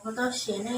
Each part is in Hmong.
Ntau siav ne.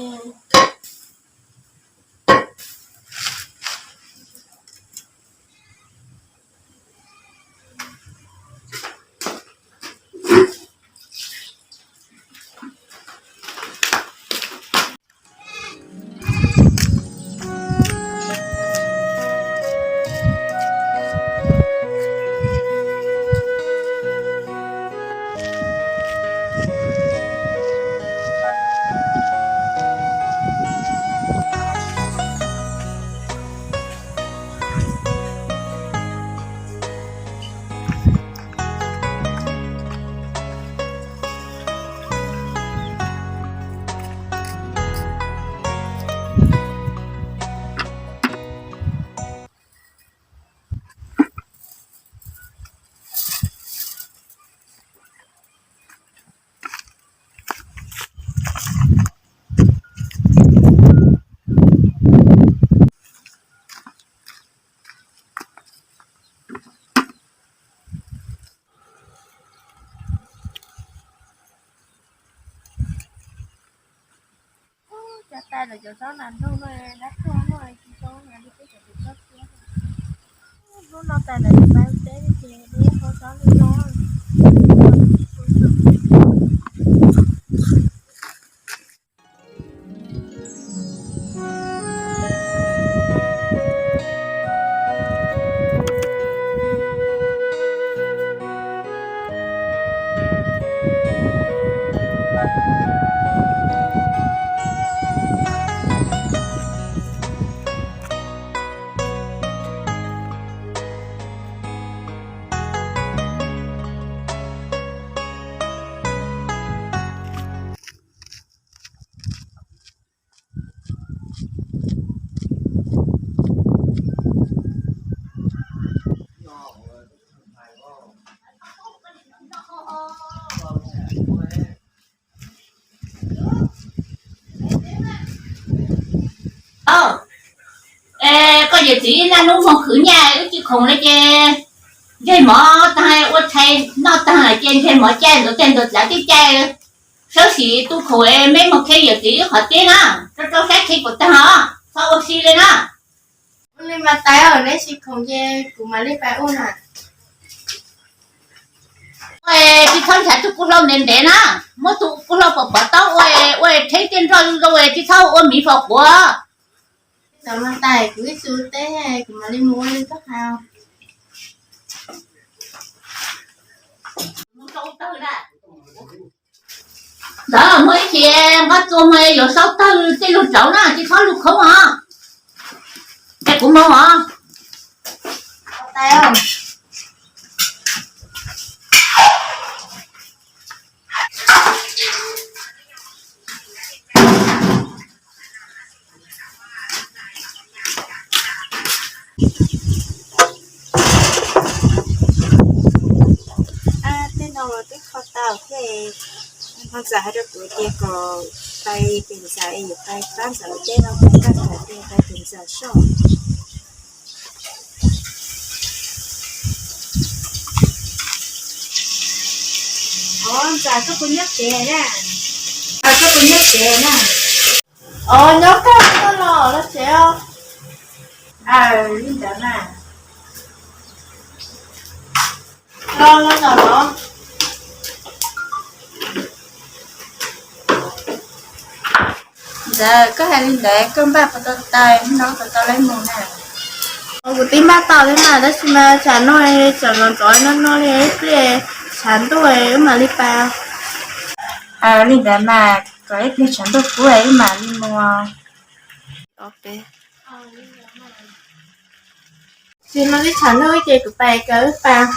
Cov tais lawv cov zaub nas nrog no, dab tuag no, tsis zoo li peb cov tais txob thiab. Hnub no tais lawv pab teb ces peb ua zaub li no. Es koj yawm txiv ib naj hnub moog khwv nyaj wb tsis khoom le ces ntseg mov taag ua tshais noj taag ces ntseg mov caij ntxuav teg ntxuav dlav tib caij. Sawb sim tu khoom es meb moog qhia yawm txiv wb qhov tseeb na, rau rau saib qhia kuv taag os, txhob ua si le na. Ua li mas tais, neb sim khoom ces kuv mam li pais ua na. Tsis txhob nrhav tug kuj hlau ntev ntev na, muab tug kuj hlau pov pov taub ua, ua rheb tiaj nroj zoo zoo, tsis txhob ua miv fom quav. Txawm mas tais, kuv ib txwm teb, kuv mam li mus ua li koj hais. Ntawd muaj ib ce nqaj txua mas yuav sau tawg tej lug rauv na, tsis txhob lug khoob os. Ces kuv moog os. Tej no twb kho tau thiab. Ho txawm hais rau kuv tias kom pais pem ntxawm es yuav pais pab ntxawm ua teb no, kuv kaj kam tias pais pem ntxawm soj. Os, ntxawm, koj puas nyob tsev na? Koj puas nyob tsev na? Os, nyob kawg, koj los los tsev os. Li ntawd mas. Los los los. Ntxawm, koj hais li ntawd koj npaj puas tau tais no kom tau lawv mus na? Kuv twb npaj tau thiab mas, tab sis mas tsam no tsam no ntxov no no li ib pliag tshav ntuj wb mam li pais. Li ntawd mas kom ib pliag tshav ntuj kub wb mam li mus. Tsis no twb tshav ntuj ces kuv pais kawm wb pais.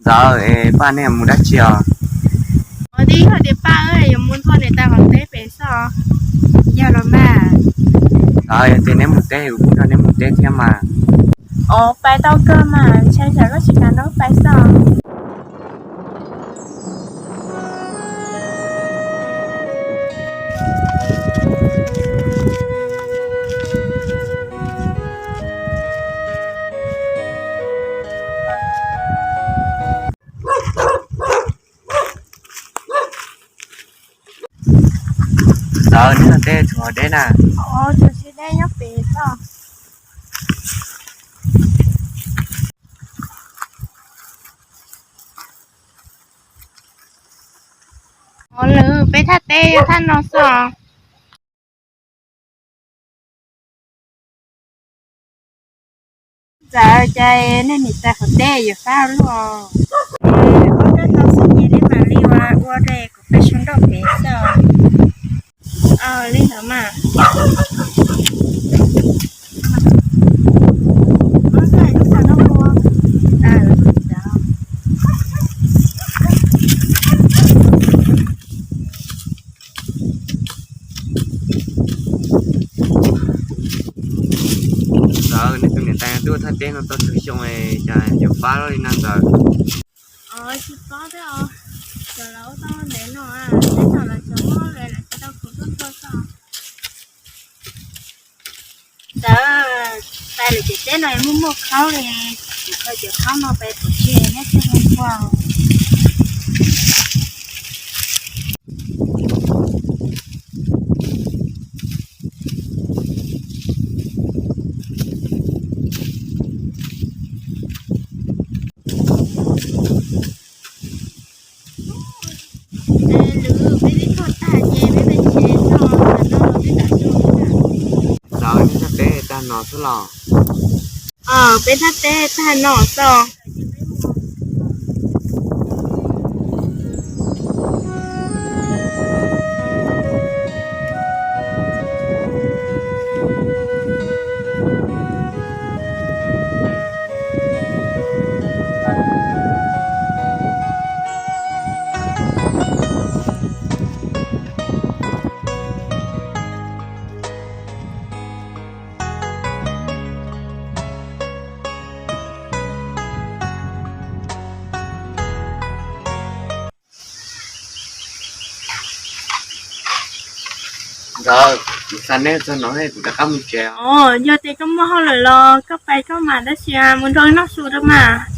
Ntxawm, es Paj, neb mus dab tsi os? Ua, twb yog tias Paj yuav mus nrog niam tais Qhov teb pem xwb os. Yog los mas. Ntxawm, yog tias neb mus teb kuv kuj nrog neb mus teb thiab mas. Ua, pais tau kawg mas, ntshai tsam koj tsis kam nrog pais xwb os. Ntxawm, neb teb tsis deb na? Ua, tsis deb, nyob pem xwb. Ua, lwm peb thaj teb yog thaj no xwb os. Ntxawm, cas nej niam tais Qhov teb yuav fab luaj. Ob peb hnub xwb ces nej mam li ua, ua rau kuv peb sub nrauj pem xwb. Li ntawd mas. Ntxawm, nej tus niam tais twb ua thaj teb no tau tsawg xyoo, cas yuav fab luaj li na Ntxawm? Tsis paub thiab os, cov lawv ua tau ntev no, tej thaum lawv tsis muaj lawv tsis tau kuv tuaj tua xwb. Ntxawm, pais lawm ces teb no muaj muaj khaub li, kuv khaws cov khaub no pais pov tseg neb thiaj hu ua. Lwm, peb twb tuaj tag ces peb pais tsev tso, tam no peb tam su na. Ntxawm, nej thaj teb tag no xwb los? Peb thaj teb tag no xwb. Ntxawm, kuv xa neb txog no kuv rov qab mus tsev. Yog tias koj muaj hauj lwm los koj pais koj mas, tab sis mus nrog noj su rau mas.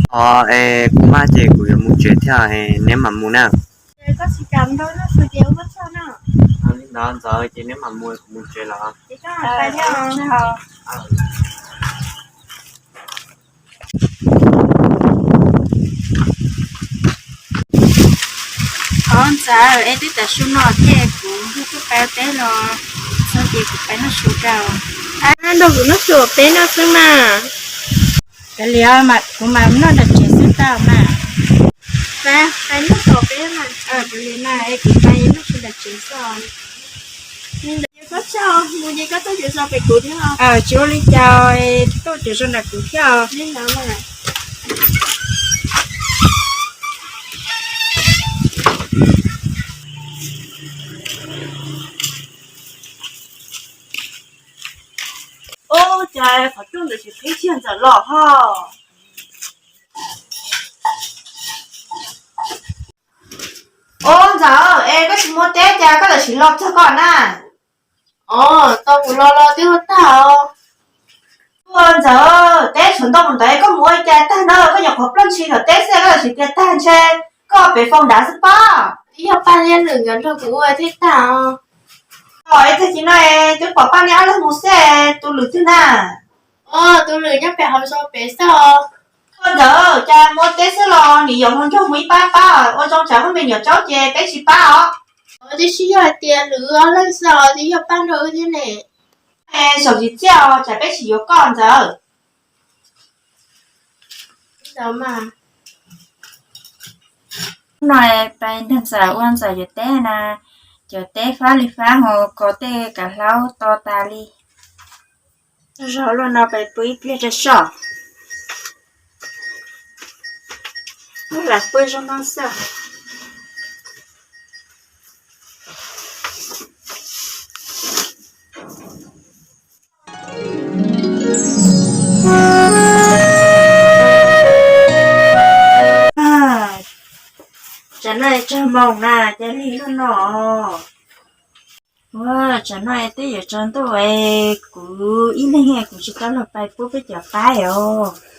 Os, es kuv maj ces kuv yuav mus tsev thiab, neb mam mus na. Koj tsis kam nrog noj su ces ua txhawj na. Li ntawd Ntxawm, ces neb mam mus, kuv mus tsev lawm. Os Ntxawm, es twb tav su no thiab, kuv nrog koj pais teb los txog ces kuv pais noj su rau. Nrog kuv noj su peb noj xwb mas. Kav liam, kuv mam noj nram tsev xwb tau mas. Pais noj tom peb mas. Kav liam mas, es kuv pais noj su nram tsev xwb. Li ntawd koj tsaug, mus ces koj tuaj tsev so pem kuv thiab. Tsis ua li cas, tuaj tsev so nram kuv thiab. Li ntawd mas. Ub, cas qhov rooj ntawd tsis qhib tsis Ntxawm los ho. Ub Ntxawm, es koj tsis mus teb cas koj txawm sim los txog koj na? Os, tau kuv los los twb ua tag os. Ua Ntxawm, teb tshuav ntau mus ntawd koj mus ua cas tag na, koj nyuam qhuav ploj ntshis tom teb xwb koj txawm sim tias tag ntshe koj pem faus nrad xwb pob. Twb yog Paj thiab Lwm nkawd nrog kuv ua thiaj tag os. Os, es tag kis no twb pom Paj neb ob leeg mus xwb, tus Lwm twg na? Os, tus Lwm nyob pem hauv zos pem xwb os. Ua Ntxawm, cas mus teb xwb los nim yuav mus nrog mus ib pab pab, ua zoo tsam muaj me nyuam tsaub ces peb tsis pab os. Os, twb tsis yog hais tias Lwm ob leeg xwb os, twb yog Paj nrog wb thiab ne. Es zaum tsis txiaj os, tsam peb tsis yuav koj Ntxawm. Hnub no pais nrog Ntxawm ua Ntxawm cov teb na, cov teb fab li fab ho ko tej kav hlaub to tas li. Zog luaj no pais pw ib pliag tso soj. Lam pw zoo no xwb. Tsam no tsag moos na, cas lig lug no. Ua, tsam no twb yuav tsaus ntuj es kuv ib leeg kuv tsis tau los pais pub peb cov qaib os.